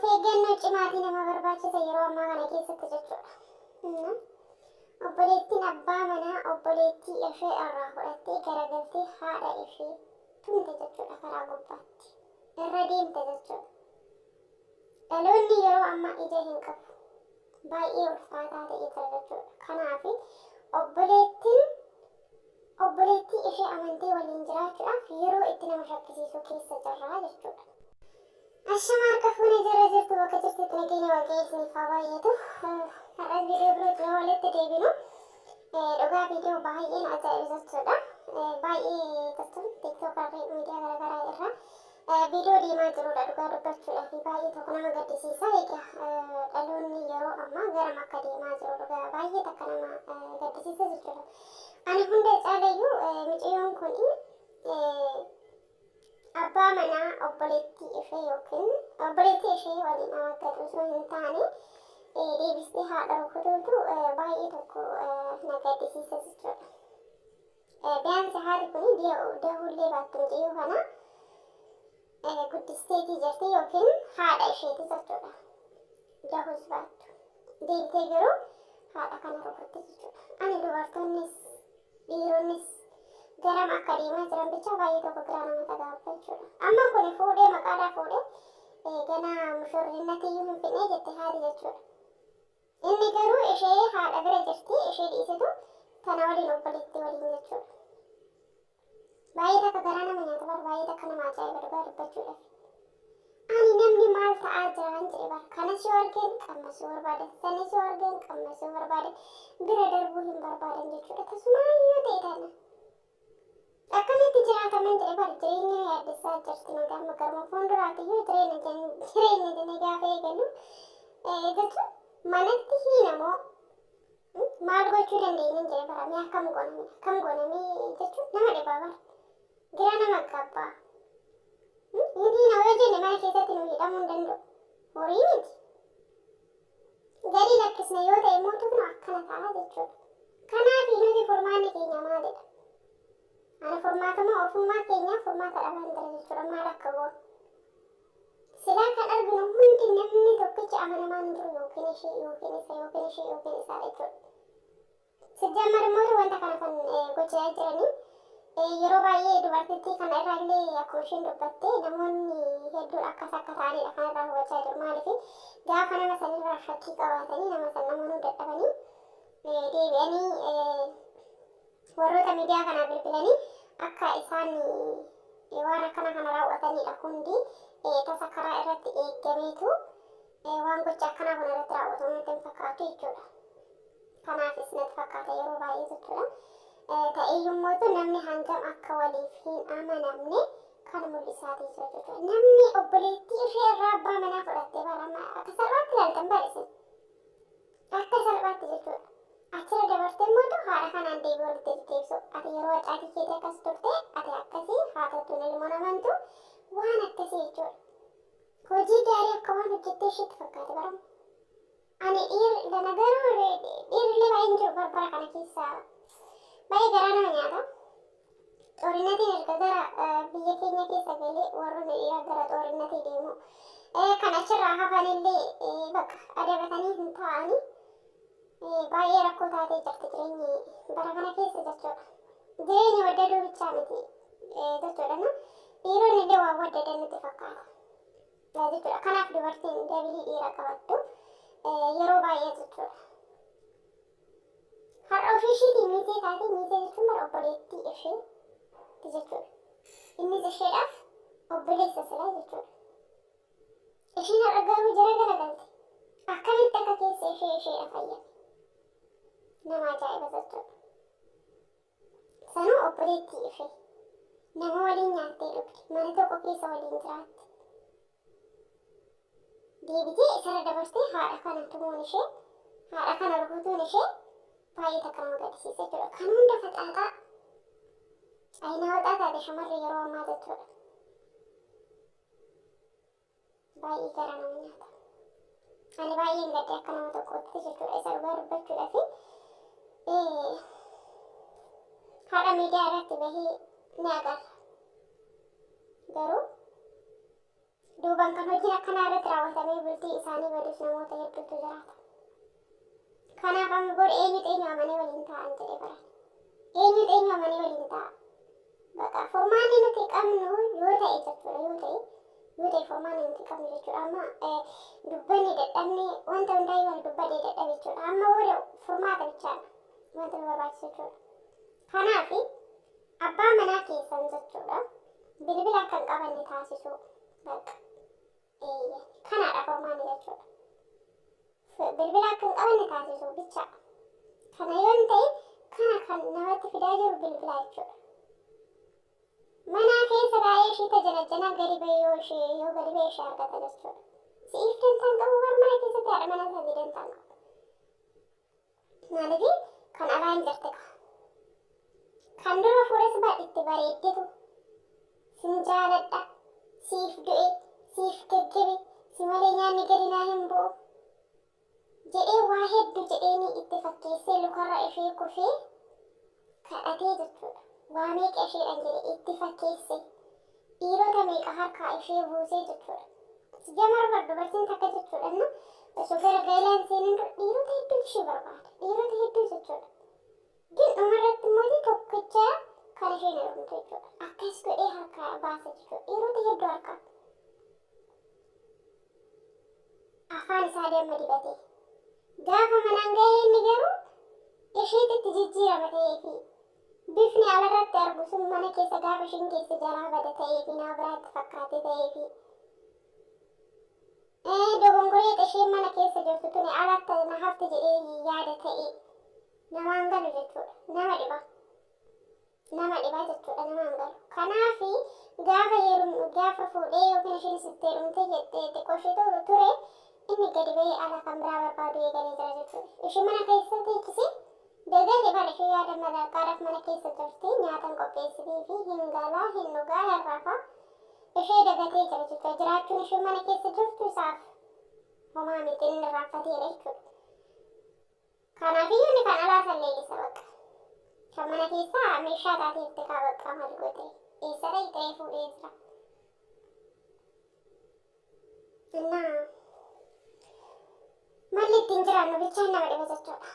Of eeggannoo cimaatii nama barbaachisa yeroo ammaa kana keessatti jechuudha. Obboleettiin abbaa manaa obboleettii ishee irraa fudhattee garagaltee haadha ishee tumte jechuudha karaa gubbaatti. Irra deemte jechuudha. Dhaloonni yeroo ammaa ija hin qabu. Baay'ee ulfaataa ta'ee jira jechuudha. Kanaaf obboleettiin obboleettii ishee amantee waliin jiraachuudhaaf yeroo itti nama shakkisiisu keessa jirra jechuudha. Ashama, harka fuune, jara jirtu, bakka jirtutti nageenya Waaqayyo isiniif haa baay'atu. Har'as viidiyoo birootti yoo walitti deebinu, dhugaa viidiyoo baay'een ajaa'iba jechuudha. Baay'ee jechuun TikTok irra, miidiyaa garaagaraa irra viidiyoo deemaa jirudha, dhugaa dubbachuudhaa fi baay'ee tokko nama gaddisiisa. Egaa dhaloonni yeroo ammaa garam akka deemaa jiru dhugaa baay'ee takka nama gaddisiisa jechuudha. Ani hunda caalayyuu mucayyoon kun abbaa manaa obboleettii ishee yookiin obboleettii ishee waliin amaggatu osoo hin taane deebistee haadha rukutuutu baay'ee tokko na gaddisiisa jechuudha. Biyaansi haati kun dahullee baattu mucayyoo kana guddisteetii jirti yookiin haadha isheeti jechuudha. Dahus baattu. Deebitee garuu haadha kana rukutti jechuudha. Ani dubartoonnis dhiironnis garam akka deemaa jiran bicha baay'ee tokko giraa nama tagaabba jechuudha. Amma kun fuudhee, maqaadhaa fuudhee, ganaa mushurrinnatiyyuu hin fidnee jette haati jechuudha. Inni garuu ishee haadha bira jirti, ishee dhiisitu tana waliin, obboleettii waliin jechuudha. Baay'ee takka garaa nama nyaata bar, baay'ee takka nama ajaa'iba dhugaa dubbachuudhaaf. Ani namni maal ta'aa jiraan jedhe bar. Kanas yoo argeen qammasuu barbaadan, sanis yoo argeen qammasuu barbaadan, bira darbuu hin barbaadan jechuudha. Tasumaa yoo ta'e tana. Akkamitti jiraataman jedhe bar, jireenya yaaddessaa jirti nu gama garuma fuulduraatiyyuu jireenya jireenya jennee gaafa eegallu jechuun manatti hiinamoo maal gochuu dandeenya jedhe bara. Mee akkam gooname, akkam gooname jechuun nama dhibaa bara, gira nama gabbaa. Hin hiina yoo jenne mana keessatti nu hidhamuu hin danda'u, horii miti. Gadi lakkisne yoo ta'e mootummaa akkana ta'a jechuudha. Kanaaf nuti furmaanni keenya maalidha? Ani furmaatuma ofummaa keenya furmaata dhabaan jira jechuudha, maal akka goonu. Silaa kan arginu hundi namni tokkichi amanamaan hin jiru, yookiin ishee yookiin isa, yookiin ishee yookiin isaa jechuudha. Sijjammar immoo wanta kana kan gochaa jiranii yeroo baay'ee dubartittii kana irraa illee akkuma isheen dubbatte namoonni hedduun akkas akka ta'anidha kan irraa hubachaa jiru. Maaliif gaafa nama sanirraa shakkii qabaatanii nama san amanuu dadhabanii deebi'anii warroota miidiyaa kanaa bilbilanii akka isaan waan akkana kana raawwatanidha. Hundi tasa karaa irratti eeggameetu waan gocha akkanaa kun irratti raawwatamu natti hin fakkaatu jechuudha. Kanaafis natti fakkaata yeroo baay'ee jechuudha. Ta'eeyyummootu namni hangam akka waliif hin amanamne kan mul'isaatii jira jechuudha. Namni obboleettii ishee irraa abbaa manaa fudhattee bara akka salphaatti ilaaltan bara isin. Akka salphaatti jechuudha. Achirra dabartee immoo haadha kanaan deebii walitti deddeebisu. Ati yeroo acaatii keetii akkas turte, ati akkasii, haadha tun ilmoon amantu, waan akkasii jechuudha. Hojii gaarii akka waan hojjettee isheetti fakkaate baramu. Ani dhiirri lana garuu dhiirrillee baay'een jiru barbara kana keessa, baay'ee garaa nama nyaata. Xoorinnatiin erga gara biyya keenya keessa galee warroonni dhiiraa gara xoorinnatii deemu. Kan achirraa hafanillee bakka adabatanii hin taa'anii, baay'ee rakkoo taatee jirti jireenyi bara kana keessa jechuudha. Jireenya waddaduu bichaa miti jechuudha. Dhiironni illee waan waddadan nutti fakkaata jechuudha. Kanaaf dubartiin dabilii dhiira qabattu yeroo baay'ee jechuudha. Har'a ofii isheetii miizee taatee, miizee jechuun bara obboleettii ishee jechuudha. Innis isheedhaaf obboleessa silaa jechuudha. Isheen har'a garuu jara garagalte. Akkamitti akka keessa ishee isheedha fayyame. Nama ajaa'iba jechuudha. Sanuu obboleettii ishee nama waliin nyaattee dhugde, mana tokko keessa waliin jiraatti. Deebitee isarra dabartee haadha kana tumuun ishee, haadha kana rukutuun ishee baay'ee takka nama gaddisiisa jechuudha. Kan hunda faxaaxaa ayinaa waxaa taate shamarri yeroo ammaa jechuudha. Baay'ee gara nama nyaata. Ani baay'een gadde akka nama tokkootti jechuudha, isa dhugaa dubbachuudha fi haadha miidiyaa irratti bahee ni agarra. Garuu Duubaan kan hojiin akkanaa irratti raawwatamee bultii isaanii badus namoota hedduutu jiraata. Kanaaf amma booda eenyutu eenyu amanee waliin taa'an jedhee baran. Eenyutu eenyu amanee waliin taa'a? Bakka furmaanni nuti qabnu yoo ta'e jechuudha, yoo ta'e furmaanni nuti qabnu jechuudha. Amma dubbanni dadhabne, wanta hundaayyuu ani dubbadhee dadhabe jechuudha. Amma booda furmaata bichaadha wanta nu barbaachisu jechuudha. Kanaaf abbaa manaa keessan jechuudha, bilbila akka hin qabanne taasisuu bakka. Kanaadha furmaanni jechuudha. Bilbila akka hin qabanne taasisuu bicha. Kana yoo hin ta'e, kana kan namatti fidaa jiru bilbila jechuudha. Mana keessa taa'ee ishii tajanajjanaa gadi bahee yoo gadi bahee ishee argata jechuudha. Si'iif dantaan qabu bar, mana keessatti haadha mana isaatii dantaan qabu. Maaliif kan alaa hin jirte qaba. Kan dura fuudhes itti bareeddetu sin jaaladha, siif du'e, siif gaggabe, si malee nyaanni gadi naa hin bu'u jedhee, waa hedduu jedheeni itti fakkeessee lukarra ishee kufee kadhatee jechuudha. Waa meeqa isheedhaan jedhe itti fakkeesse, dhiirota meeqa harkaa ishee buusee jechuudha. Jamar bar dubartiin takka jechuudha na osoo gara gaa'ilaan seenin dura dhiirota hedduu ishee barbaada. Dhiirota hedduu jechuudha. Gin dhumarratti immoo tokkicha kan isheen heerumtu jechuudha. Akkas godhee harkaa baasa jechuudha. Dhiirota hedduu harkaa. Afaan isaa damma dibatee. Gaafa manaan gahee inni garuu isheetitti jijjiirama ta'ee fi bifni alarratti argu sun mana keessa gaafa isheen keessa jalaa bada ta'ee fi nama biraatti fakkaate ta'ee fi dogongoree isheen mana keessa jirtu tuni alatti na hafte jedhee yaada ta'ee namaan galu jechuudha. Nama dhiba. Nama dhiba jechuudha, namaan galu. Kanaafi gaafa heerum, gaafa fuudhee yookiin isheen sitti heerumte jettee xiqqoo ishee ture, inni gadi bahee ala kan biraa barbaadu eegalee jira jechuudha. Ishee mana keessa teechisee dagate bara, ishee yaada madaqaadhaaf mana keessa jirti, nyaatan qopheessitii fi hin galaa, hin dhugaa, hin rafaa, ishee dagatee jira jechuudha. Jiraachuun ishee mana keessa jirtu isaaf homaa miti, inni irraanfateera jechuudha. Kanaafiyyuu inni kan alaa san leellisa bakka. Kan mana keessaa meeshaa taateefte kaa bakka maal goote, eessa dhaqxee fuudhee jira. Innaa malli ittiin jiraannu bichaan nama dhiba jechuudha.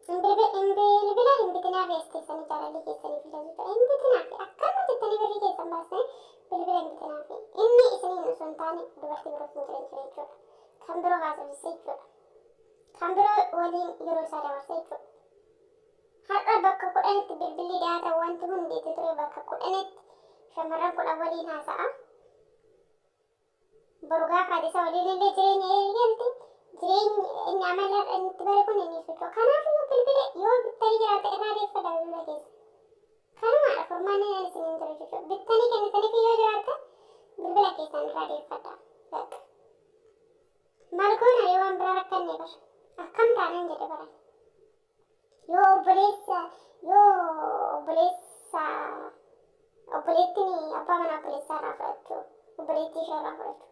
Bilbila hin bitinaa fi as keessanii jaalalli keessanii fila jechuudha. Hin bitinaa fi akkama jettanii birrii keessan baasanii bilbila hin bitinaa fi inni isiniin osoo hin taane dubartii biroo hin jiran jira jechuudha. Kan biroo haasofsiise jechuudha. Kan biroo waliin yeroo isaa dabarsa jechuudha. Har'a bakka 10tti bilbilli dhiyaata, wanti hundi itti ture, bakka 10tti shamarran 10 waliin haasa'a. Boru gaafa ati isa waliin illee jireenya eegalte, jireenyi inni amala inni itti bare kun inni socho'a. Kanaafuu bilbila yoo bittanii jiraata irraa deeffadha bilbila keessa. Kanumaadha furmaanni inni isiniin jiru jechuudha. Bittanii kennitanii fi yoo jiraattan bilbila keessan irraa deeffadha. Bakka. Maal goona yoo waan biraa rakkanne bara. Akkam taanaan jedhe bara. Yoo obboleessa obboleettiin abbaa manaa obboleessaa irraa fudhachuu, obboleettii ishee irraa fudhachuu.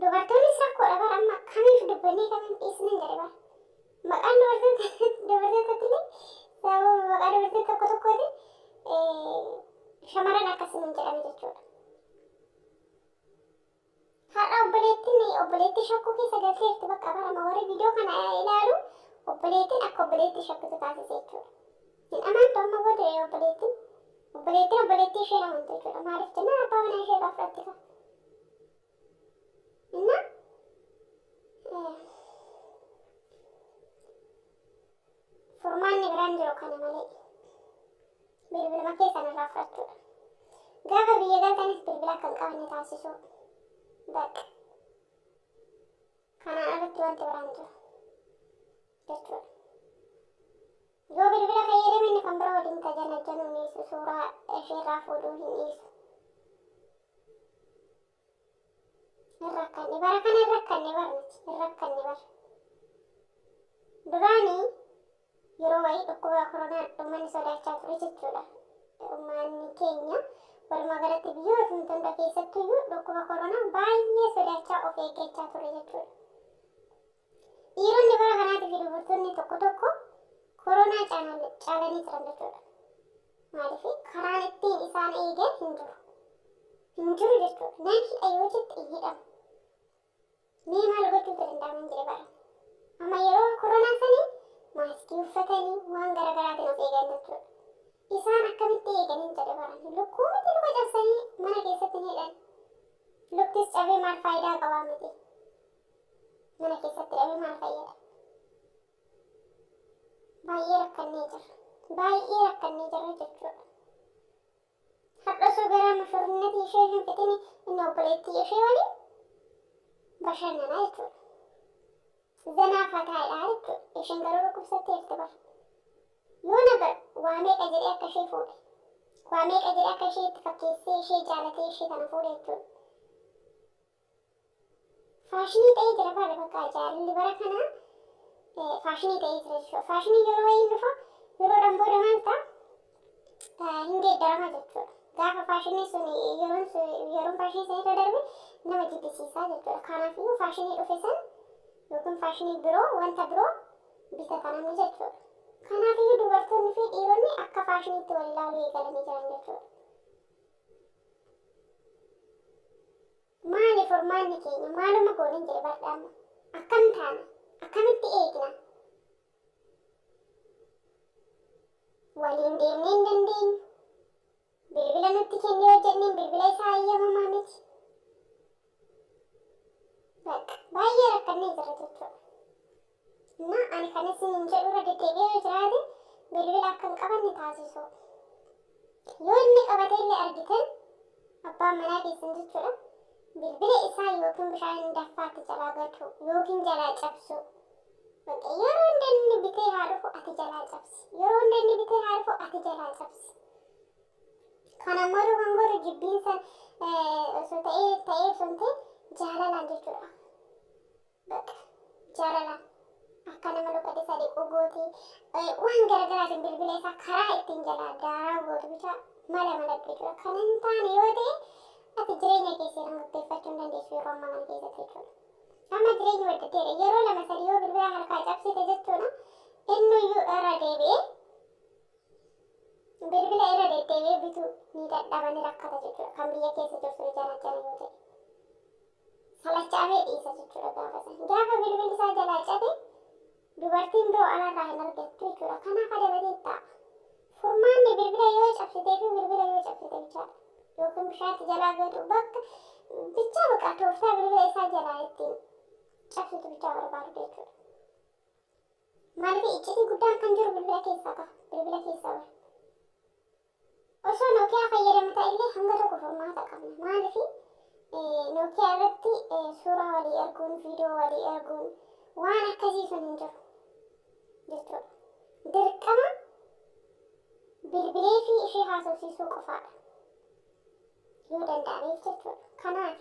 Dubartoonnis rakkoodha bara, amma kamiif dubbannee kamiif dhiisnan jedhe bara. Maqaan dubartootatti illee, sababa maqaa dubartoota tokko tokkooti shamarran akkasiin jedhame jechuudha. Har'a obboleettiin obboleettii shakkuu keessa galteerti bakka barama, warri viidiyoo kana ilaalu obboleettiin akka obboleettii shakkitu taasise jechuudha. Hin amantu amma booda obboleettiin. Obboleettiin obboleettii ishee amantu jechuudha. Maaliif jennaan abbaa manaa ishee irraa fudhatti qaba. Inna furmaanni biraan jiru kana malee bilbiluma keessan irraa fudhachuudha. Gaafa biyya galtanis bilbila akka hin qabanne taasisuu. Bakka. Kanaan alatti wanti biraan jiru jechuudha. Yoo bilbila fayyadame inni kan biroo waliin tajanajjanuu hin dhiisu, suuraa isheerraa fuudhuu hin dhiisu. Hin rakkanne bara kana, hin rakkanne bara nuti, hin rakkanne bara. Duraanii yeroo wayii dhukkuba koronaan uummanni sodaachaa ture jechuudha. Uummanni keenya walumaa galatti biyyoota hunda keessattuyyuu dhukkuba koronaa baay'ee sodaachaa of eeggachaa ture jechuudha. Dhiironni bara kanaatii fi dubartoonni tokko tokko koronaa caalanii jiran jechuudha. Maaliif karaan ittiin isaan eegan hin jiru. Hin jiru jechuudha. Nan hidha yoo jette hin hidhamu. Mee maal gochuutu danda'aman jedhe bara. Amma yeroo koronaa sanii maaskii uffatanii waan garaagaraatiin of eegan jechuudha. Isaan akkamitti eeganiin jedhe bara. Lukkuu miti luka cabsanii mana keessatti hin hidhan. Luktis cabee maal faayidaa qabaa miti. Mana keessatti hidhamee maal fayyada? Baay'ee rakkannee jirra. Baay'ee rakkannee jirra jechuudha. Har'a osoo garaa mushurrinnatii ishee hin fixini inni obboleettii ishee waliin bashannanaa jechuudha. Zanaa fataadha jechuudha. Isheen garuu dhukkubsatteerti bara. Yoona bar waa meeqa jedhee akka ishee fuudhe. Waa meeqa jedhee akka ishee itti fakkeessee ishee jaalatee ishee tana fuudhe jechuudha. Faashinii ta'ee jira bara bakka jaalalli bara kanaa faashinii ta'ee jira jechuudha. Faashinii yeroo wayiin dhufa yeroodhaan booda maal ta'a hin geeddarama jechuudha. Gaafa faashinii sun yeroon sun yeroon faashinii sun irra darbe nama jibbisiisaa jechuudha. Kanaafuu faashinii dhufe san yookiin faashinii biroo wanta biroo bitata namni jechuudha. Kanaafiyyuu dubartoonni fi dhiironni akka faashiniitti wal ilaaluu eegalanii jiran jechuudha. Maali furmaanni keenya? Maaluma goonen jedhe bardha amma. Akkam taana? Akkamitti eegna? Waliin deemnee hin dandeenyu. Bilbila nutti kenni yoo jenneen bilbila isaa eeyyamamaa miti. Bakka baay'ee rakkannee jirra jechuudha. Na ani kan isiniin jedhu irra deddeebi'ee yoo jiraate bilbila akka hin qabanne taasisuu. Yoo inni qabatee illee argitan abbaan manaa keessan jechuudha. Bilbila isaa yookiin bishaan daffaatti jalaa gatu yookiin jalaa cabsuu. Bakka yeroo hunda inni bitee haa dhufu ati jalaa cabsi. Yeroo hunda inni bitee haa dhufu ati jalaa cabsi. Kan ammoo kan godhu jibbiinsa osoo ta'ee ta'ee osoo hin ta'in jaalalaan jechuudha. Bakka jaalalaan akka nama luka isaa dhiquu gootee waan garaagaraatiin bilbila isaa karaa ittiin jalaa daaraa gootu bicha mala maladhu jechuudha. Kan hin taane yoo ta'e ati jireenya kee seeraan gaggeeffachuu hin dandeessu yeroo ammaa kana keessatti jechuudha. Amma jireenyi waddateera yeroo lama sadi yoo bilbila harkaa cabsite jechuudha innuyyuu irra deebi'ee bilbila irra deddeebi'ee bituu ni dadhaba ni rakkata jechuudha. Kan biyya keessa jirtu ni jana jana yoo ta'e. Salacha'amee dhiisa jechuudha gaafa san. Gaafa bilbilli isaa jalaa cabe dubartiin biroo alarraa hin argattu jechuudha. Kanaaf adabatee ta'a. Furmaanni bilbila yoo cabsitee fi bilbila yoo cabsite bichaadha. Yookiin bishaatti jalaa gatu bakka bichaa bakka tooftaa bilbila isaa jalaa ittiin cabsitu bichaa barbaadu jechuudha. Maaliif iccitii guddaan kan jiru bilbila keessaa qaba. Bilbila keessaa bara. Osoo Nokia fayyadamu ta'ellee hanga tokko furmaata qabna. Maaliif Nokia irratti suuraa walii erguun, viidiyoo walii erguun waan akkasii sun hin jiru jechuudha. Dirqama bilbilee fi ishee haasofsiisuu qofaadha. Yoo danda'ameef jechuudha. Kanaaf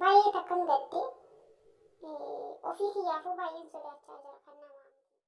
baay'ee takkan gaddee ofii kiyyaafuu baay'een sodaachaa jira.